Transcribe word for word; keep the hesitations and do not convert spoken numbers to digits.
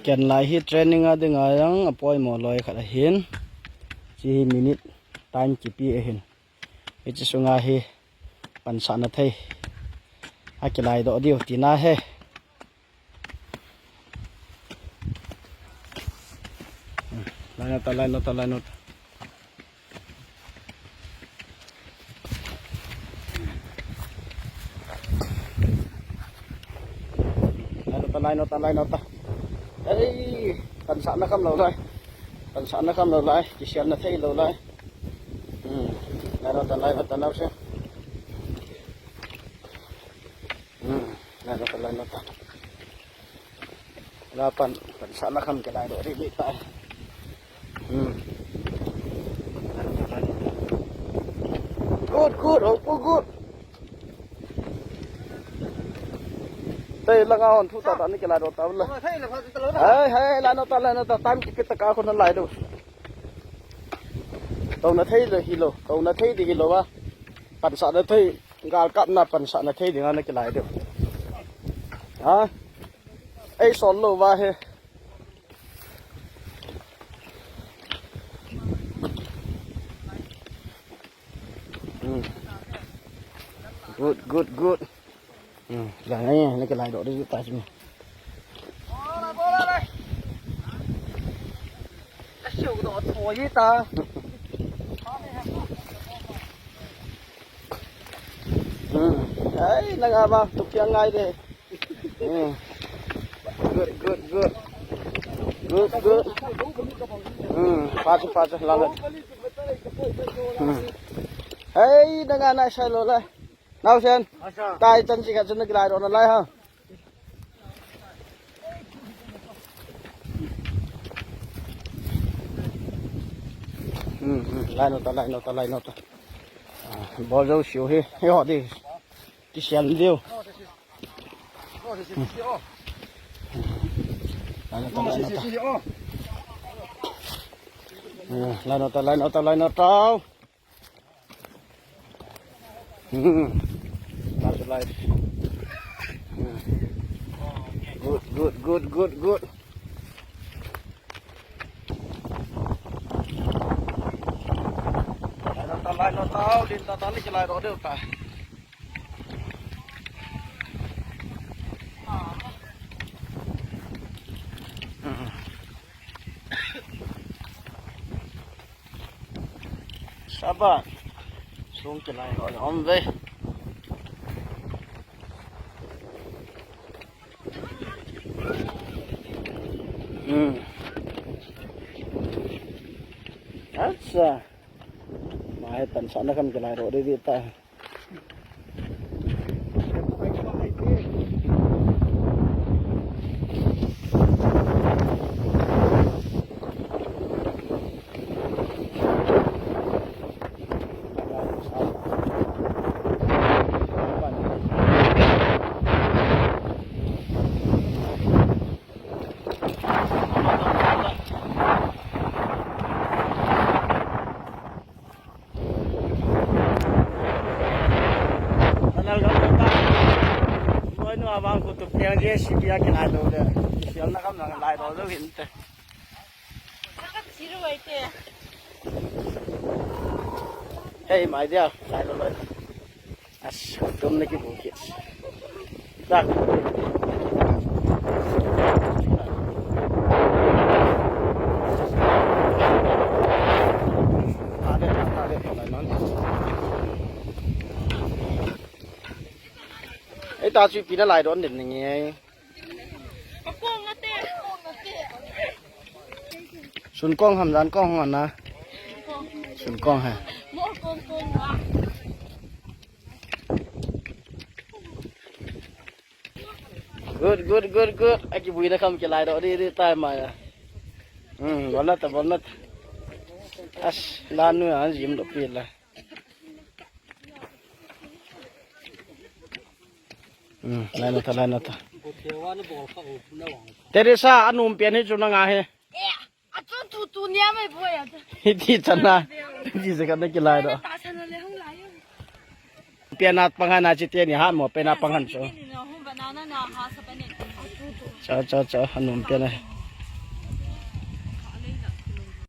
Ken lai hi training a ding a yang a poimo loi khat ahin. Chi hi minute time kipi ahin. Hichi sunga hi pansahna thei a kilai doh diu tina he. Lai nota, lai nota, lai nota. Lai nota, lai nota, lai nota. Ei, pansahna kham lo lai. Pansahna kham lo lai. Kisiamna thei lo lai. Hmm. Lai nota, lai nota, nau se. Hmm. Lai nota, lai nota. La pan, pansahna kham kilai doh ri ri ta. Hmm. Good, good, oh, good, good. Tei langa hon thu ta ta ni kilai doh ta la. Hai, hai, lai nota, lai nota, time kipi ta ka khun lai doh. Touna thei le hi lo, touna thei di hi lo wa. Pansahna thei, gal kapna pansahna thei dinga na kilai doh. Ha? Ei sol lo wa he. Hmm. Good, good, good. Hmm. Lai nai, na kilai doh ri ta si. Asu doh thoi ta. Hmm. Ai, nang ama, tu kiang ngai de. Hmm. Good, good, good. Good, good. Hmm, pacha, pacha, lalat. Hmm. Hey, nang ana sai lo lai. Nau sen. Asa. Tai chan chi ka chun kilai ro na lai ha. Hmm, hmm. Lai nota, lai nota, lai nota. Ah, bol jo siu hi. Yo di. Kisiam diu. Lai nota, lai nota. Hmm, lai nota, lai nota, lai nota. Hmm. Lai, lai. Hmm. Good, good, good, good, good. Tata ni kilai ro de ta. Saba. Sung kilai ro de om ve. Hmm. Acha. Mai tan sana kan kilai ro de ta. Tanal gam ta. Noi no abang kutup yang je si dia kinai do de. Sial na kam na lai do do hin te. Hey, mai dia, lai do lo. As, tum na ki bukit. Tak. Ei ta chu pi na lai don den ni nge. Sun kong ham jan kong hong ana. Sun kong ha. Good, good, good, good. Aki bui na kam kilai do di di tai ma ya. Hmm, bonat, bonat. As, lanu an jim do pi la. Hmm, lai na ta, lai na ta. Teresa, anum pian hi chu na nga he. Achu tu tu nia mai boy a. Hiti chana. Hiti se kan kilai do. Ta sana le hung lai. Pian at pangan a chi te ni ha mo, pian at pangan chu. Ni no hung banana na ha sa pa ni. Achu tu. Cha, cha, cha, anum pian a.